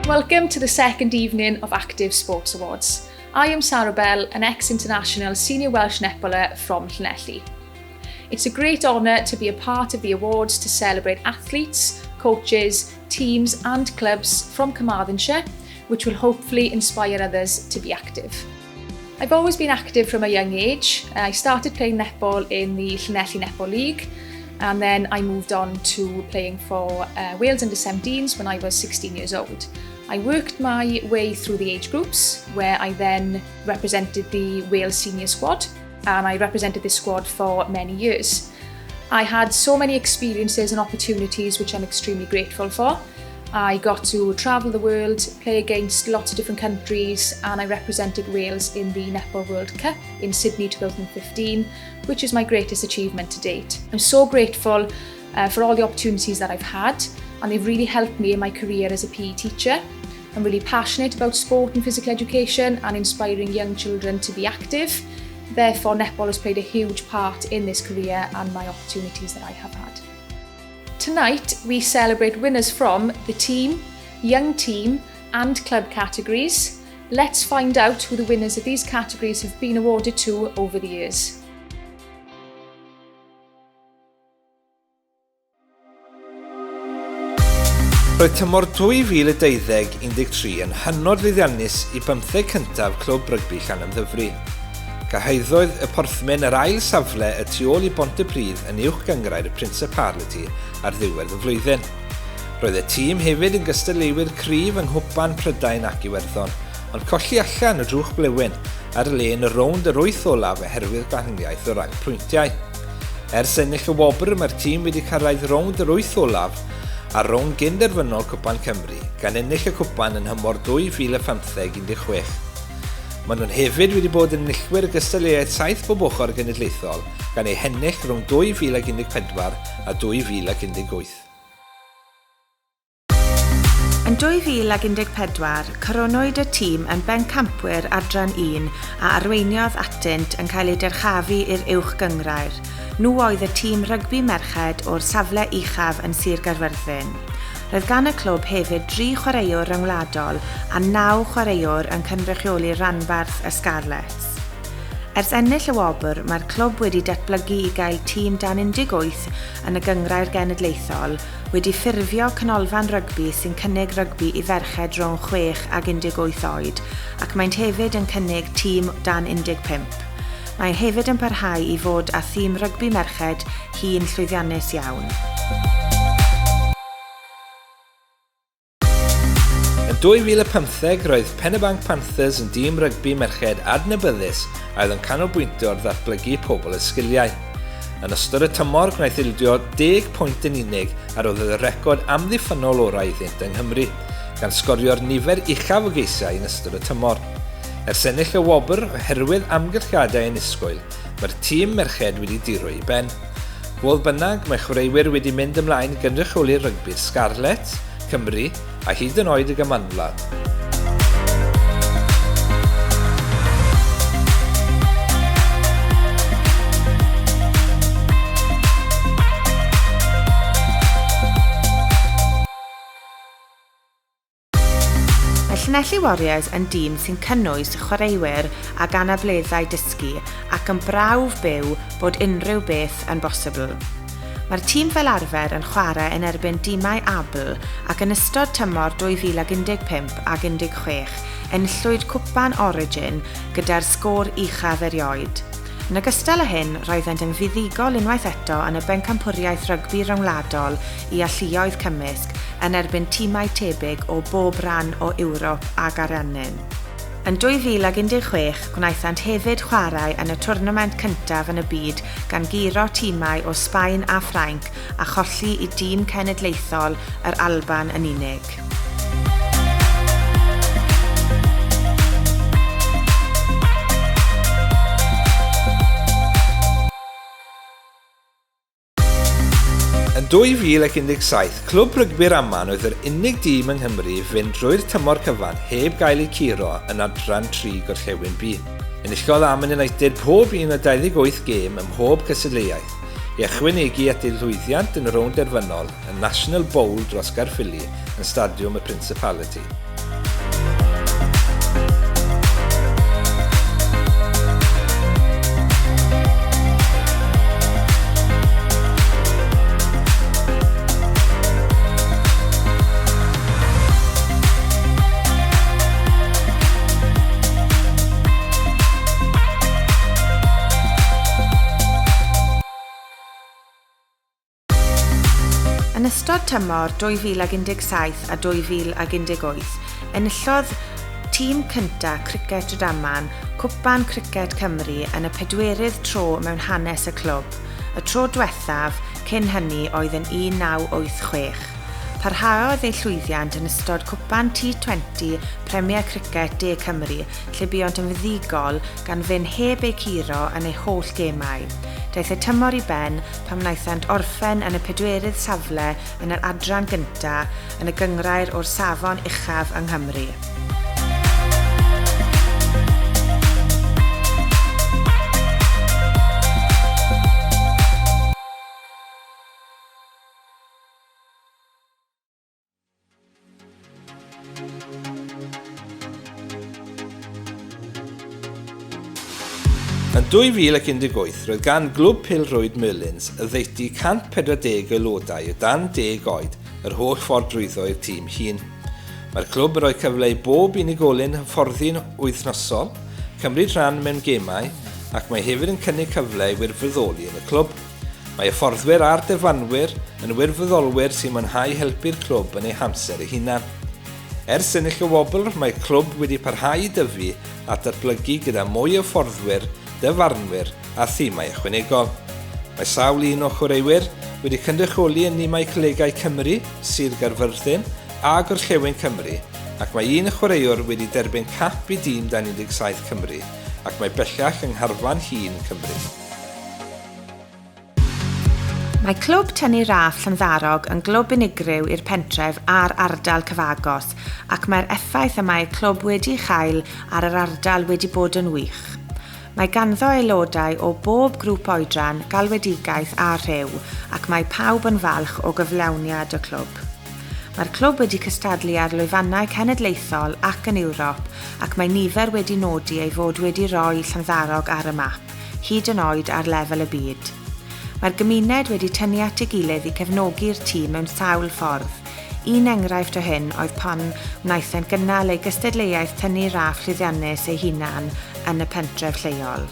Welcome to the second evening of Active Sports Awards. I am Sarah Bell, an ex-international senior Welsh netballer from Llanelli. It's a great honour to be a part of the awards to celebrate athletes, coaches, teams and clubs from Carmarthenshire, which will hopefully inspire others to be active. I've always been active from a young age. I started playing netball in the Llanelli Netball League and then I moved on to playing for uh, Wales under 17s when I was 16 years old. I worked my way through the age groups where I then represented the Wales senior squad and I represented this squad for many years. I had so many experiences and opportunities which I'm extremely grateful for. I got to travel the world, play against lots of different countries, and I represented Wales in the Netball World Cup in Sydney 2015, which is my greatest achievement to date. I'm so grateful uh, for all the opportunities that I've had, and they've really helped me in my career as a PE teacher. I'm really passionate about sport and physical education and inspiring young children to be active. Therefore, netball has played a huge part in this career and my opportunities that I have had. Tonight, we celebrate winners from the team, young team and club categories. Let's find out who the winners of these categories have been awarded to over the years. Roedd tymor 2012-13 yn hynod lwyddiannus i bymtheg cyntaf Clwb Rygbi Llanymddyfri. Cyhoeddodd y Porthmyn yr ail safle y tu ôl i Bontypridd yn Uwch Gynghrair y Principality ar ddiwedd y flwyddyn. Roedd y tîm hefyd yn gystadleuwyr cryf yng Nghwpan Prydain ac Iwerddon, ond colli allan y drwch blewyn ar y le yn y rownd yr wyth olaf oherwydd gwahaniaeth o ran pwyntiau. Ers ennill y wobr, mae'r tîm wedi cyrraedd rownd yr wyth olaf a rownd gyn-derfynol Cwpan Cymru, gan ennill y cwpan yn nhymor 2015-16. Maen nhw'n hefyd wedi bod yn enillwyr y gystadleuaeth saith bob ochr genedlaethol, gan eu hennill rhwng 2014 a 2018. Yn 2014, coronwyd y tîm yn bencampwyr Adran Un a arweiniodd atynt yn cael eu dyrchafu i'r Uwch Gynghrair. Nhw oedd y tîm rygbi merched o'r safle uchaf yn Sir Gaerfyrddin. Roedd gan y clwb hefyd dri chwaraewr ryngwladol a naw chwaraewr yn cynrychioli rhanbarth y Scarlets. Ers ennill y wobr, mae'r clwb wedi datblygu i gael tîm dan 18 yn y Gynghrair Genedlaethol, wedi ffurfio canolfan rygbi sy'n cynnig rygbi i ferched rhwng 6 ag 18 oed, ac maent hefyd yn cynnig tîm dan 15. Mae hefyd yn parhau i fod â thîm rygbi merched hŷn llwyddiannus iawn. Yn 2015, roedd Pen-y-banc Panthers yn dîm rygbi merched adnabyddus a oedd yn canolbwyntio ar ddatblygu pobl y sgiliau. Yn ystod y tymor, gwnaeth ildio 10 pwynt yn unig a roddodd y record amddiffynnol orau iddynt yng Nghymru, gan sgorio'r nifer uchaf o geisiau yn ystod y tymor. Ers ennill y wobr, oherwydd amgylchiadau annisgwyl, mae'r tîm merched wedi dirwy i ben. Fodd bynnag, mae chwaraewyr wedi mynd ymlaen i gynrychioli rygbi'r Scarlets, Cymru, a hyd yn oed y Gymanwlad. Mae Llanelli Warriors yn dîm sy'n cynnwys chwaraewyr ag anableddau dysgu ac yn brawf byw bod unrhyw beth yn bosibl. Mae'r tîm fel arfer yn chwarae yn erbyn dimau abl ac yn ystod tymor 2015 ag 16 enillwyd Cwpan Origin gyda'r sgôr uchaf erioed. Yn ogystal â hyn, roeddent yn fuddugol unwaith eto yn y Bencampwriaeth Rygbi Ryngwladol i Alluoedd Cymysg yn erbyn timau tebyg o bob rhan o Ewrop ag Ariannin. Yn 2016, gwnaethant hefyd chwarae yn y twrnament cyntaf yn y byd gan guro timau o Sbaen a Ffrainc a cholli i dîm cenedlaethol yr Alban yn unig. Yn 2017, Clwb Rygbi'r Aman oedd yr unig dîm yng Nghymru i fynd drwy'r tymor cyfan heb gael eu curo yn Adran 3 Gorllewin B. Enillodd Amman United pob un o 28 gêm ym mhob cystadleuaeth, i ychwanegu at eu llwyddiant yn y rownd derfynol y National Bowl dros Gaerffili yn Stadiwm y Principality. Yn ystod tymor 2017 a 2018, enillodd tîm cyntaf Criced Rhydaman Cwpan Criced Cymru yn y pedwerydd tro mewn hanes y clwb, y tro dwethaf cyn hynny oedd yn 1986. Parhaodd eu llwyddiant yn ystod Cwpan T20 Premier Criced De Cymru lle buont yn fuddugol gan fynd heb eu curo yn eu holl gemau. Daeth y tymor i ben pan wnaethant orffen yn y pedwerydd safle yn yr adran gyntaf yn y gynghrair o'r safon uchaf yng Nghymru. Yn 2018, roedd gan Glwb Pêl-rwyd Merlins oddeutu 140 o aelodau o dan deg oed yr holl ffordd drwyddo i'r tîm hŷn. Mae'r clwb yn rhoi cyfle i bob unigolyn hyfforddi'n wythnosol, cymryd rhan mewn gemau, ac mae hefyd yn cynnig cyfle i wirfoddoli yn y clwb. Mae hyfforddwyr a'r dyfarnwyr yn wirfoddolwyr sy'n mwynhau helpu'r clwb yn eu hamser eu hunan. Ers ennill y wobr, mae'r clwb wedi parhau i dyfu a datblygu gyda mwy o hyfforddwyr, dyfarnwyr a thimau ychwanegol. Mae sawl un o chwaraewyr wedi cynrychioli yn nimau Colegau Cymru, Sir Gaerfyrddin a Gorllewin Cymru ac mae un chwaraewr wedi derbyn cap i dîm dan 17 Cymru ac mae bellach yng ngharfan hŷn Cymru. Mae Clwb Tynnu Raff Llanddarog yn glwb unigryw i'r pentref a'r ardal cyfagos ac mae'r effaith y mae'r clwb wedi'i chael ar yr ardal wedi bod yn wych. Mae ganddo aelodau o bob grŵp oedran, galwedigaeth a rhyw ac mae pawb yn falch o gyflawniad y clwb. Mae'r clwb wedi cystadlu ar lwyfannau cenedlaethol ac yn Ewrop ac mae nifer wedi nodi ei fod wedi rhoi Llanddarog ar y map. hyd yn oed ar lefel y byd. Mae'r gymuned wedi tynnu at ei gilydd i cefnogi'r tîm mewn sawl ffordd. Un enghraifft o hyn oedd pan wnaethant gynnal eu gystadleuaeth tynnu raff llwyddiannus eu hunan yn y pentref lleol.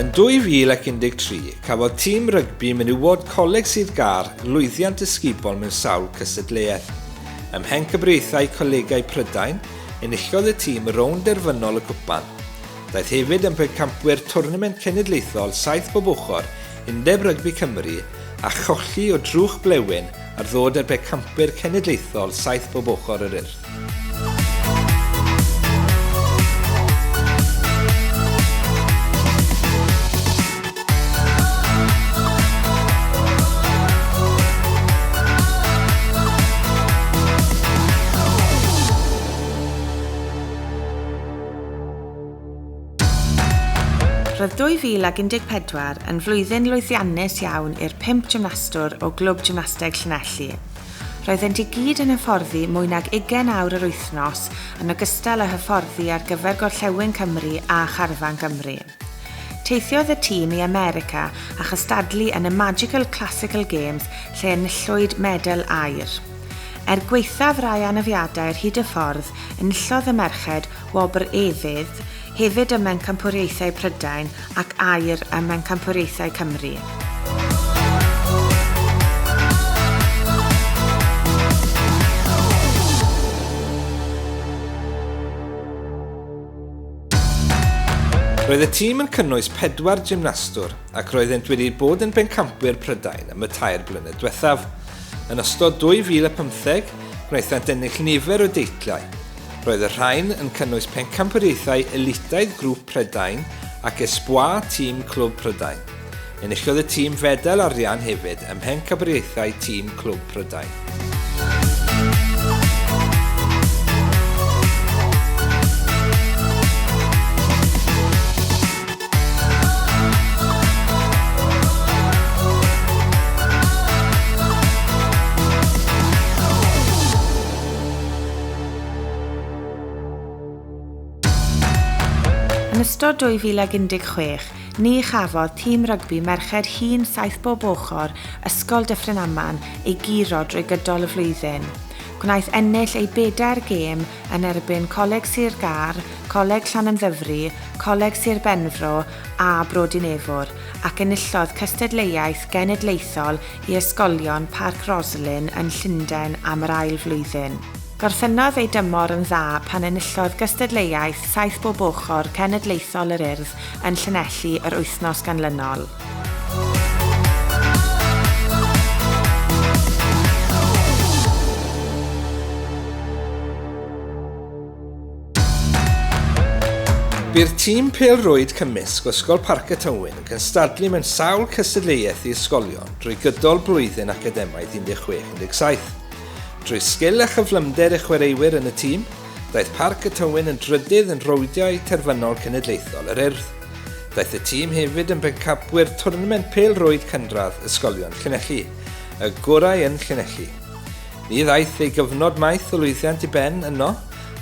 Yn 2013, cafodd tîm rygbi menywod Coleg Sir Gâr lwyddiant ysgubol mewn sawl cystadleuaeth. Ym Mhencampwriaethau Colegau Prydain, enillodd y tîm rownd derfynol y cwpan. Daeth hefyd yn bencampwyr twrnament cenedlaethol saith bob ochr Undeb Rygbi Cymru a cholli o drwch blewyn ar ddod ar bencampwyr cenedlaethol saith bob ochr yr Urdd. Roedd 2014 yn flwyddyn lwyddiannus iawn i'r pump gymnastwr o Glwb Gymnasteg Llanelli. Roeddent i gyd yn hyfforddi mwy nag ugain awr yr wythnos yn ogystal â hyfforddi ar gyfer Gorllewin Cymru a Charfan Gymru. Teithiodd y tîm i America a chystadlu yn y Magical Classical Games lle enillwyd medal aur. Er gwaethaf rai anafiadau ar hyd y ffordd, enillodd y merched wobr efydd, hefyd ym Mhencampwriaethau Prydain ac aur ym Mhencampwriaethau Cymru. Roedd y tîm yn cynnwys pedwar gymnastwr ac roeddent wedi bod yn bencampwyr Prydain am y tair blynedd diwethaf. Yn ystod 2015, gwnaethant ennill nifer o deitlau. Roedd y rhain yn cynnwys pencampwriaethau elitaidd Grŵp Prydain ac Espoir Tîm Clwb Prydain. Enillodd y tîm fedal arian hefyd ym Mhencampwriaethau Tîm Clwb Prydain. Yn ystod 2016, Ni chafodd tîm rygbi merched hŷn saith bob ochr Ysgol Dyffryn Aman ei guro drwy gydol y flwyddyn. Gwnaeth ennill ei bedair gêm yn erbyn Coleg Sir Gâr, Coleg Llanymddyfri, Coleg Sir Benfro a Bro Dinefwr, ac enillodd cystadleuaeth genedlaethol i ysgolion Parc Rosslyn yn Llundain am yr ail flwyddyn. Gorffennodd ei dymor yn dda pan enillodd gystadleuaeth saith bob ochr cenedlaethol yr Urdd yn Llanelli yr wythnos ganlynol. Bu'r tîm pêl-rwyd cymysg o Ysgol Parc y Tywyn yn cystadlu mewn sawl cystadleuaeth i ysgolion drwy gydol blwyddyn academaidd 16-17. Drwy sgil a chyflymder y chwaraewyr yn y tîm, daeth Parc y Tywyn yn drydydd yn rowndiau terfynol cenedlaethol yr Urdd. Daeth y tîm hefyd yn bencampwyr twrnament pêl-rwyd cynradd ysgolion Llanelli, y gorau yn Llanelli. Ni ddaeth ei gyfnod maith o lwyddiant i ben yno,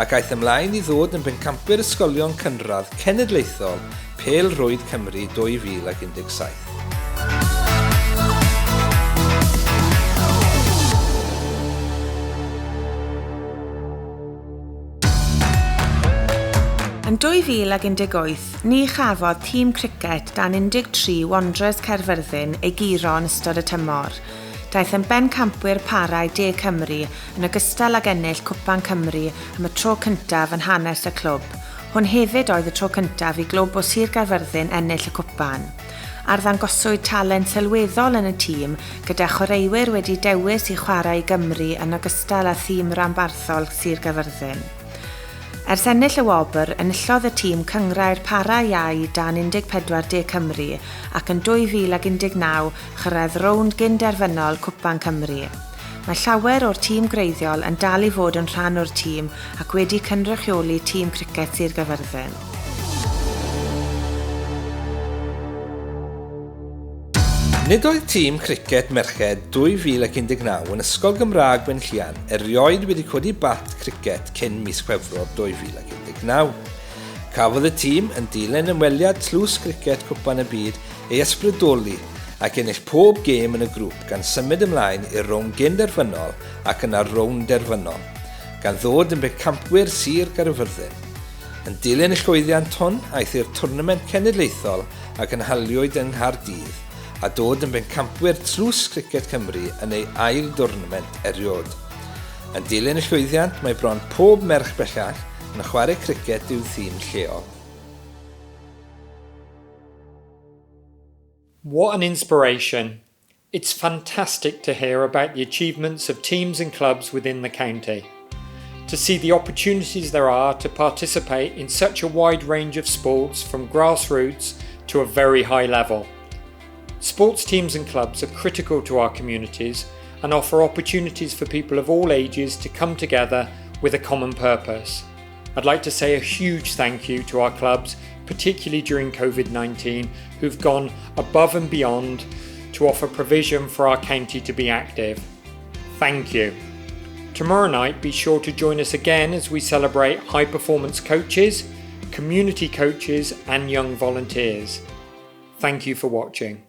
ac aeth ymlaen i ddod yn bencampwyr ysgolion cynradd cenedlaethol Pêl-rwyd Cymru 2017. Yn 2018, ni chafodd tîm criced dan 13 Wanderers Caerfyrddin ei guro yn ystod y tymor. Daeth yn bencampwyr parau De Cymru yn ogystal ag ennill Cwpan Cymru am y tro cyntaf yn hanes y clwb. Hwn hefyd oedd y tro cyntaf i glwb o Sir Gaerfyrddin ennill y cwpan. Arddangoswyd talent sylweddol yn y tîm, gyda chwaraewyr wedi dewis i chwarae i Gymru yn ogystal â thîm ranbarthol Sir Gaerfyrddin. Ers ennill y wobr, enillodd y tîm Cynghrair Para Iau dan 14 De Cymru ac yn 2019 chyrraedd rownd gyn-derfynol Cwpan Cymru. Mae llawer o'r tîm gwreiddiol yn dal i fod yn rhan o'r tîm ac wedi cynrychioli tîm criced Sir Gaerfyrddin. Nid oedd tîm criced merched 2019 yn Ysgol Gymraeg Gwenllian erioed wedi codi bat criced cyn mis Chwefror 2019. Cafodd y tîm, yn dilyn ymweliad Tlws Criced Cwpan y Byd, ei ysbrydoli ac ennill pob gêm yn y grŵp gan symud ymlaen i'r rownd gyn-derfynol ac yna'r rownd derfynol, gan ddod yn bencampwyr Sir Gaerfyrddin. Yn dilyn y llwyddiant hwn, aeth i'r twrnament cenedlaethol a gynhaliwyd yng Nghaerdydd, a dod yn bencampwyr Tlws Criced Cymru yn ei ail dwrnament erioed. Yn dilyn y llwyddiant, mae bron pob merch bellach yn chwarae criced i'w thîm lleol. What an inspiration! It's fantastic to hear about the achievements of teams and clubs within the county. To see the opportunities there are to participate in such a wide range of sports from grassroots to a very high level. Sports teams and clubs are critical to our communities and offer opportunities for people of all ages to come together with a common purpose. I'd like to say a huge thank you to our clubs, particularly during COVID 19, who've gone above and beyond to offer provision for our county to be active. Thank you. Tomorrow night, be sure to join us again as we celebrate high performance coaches, community coaches, and young volunteers. Thank you for watching.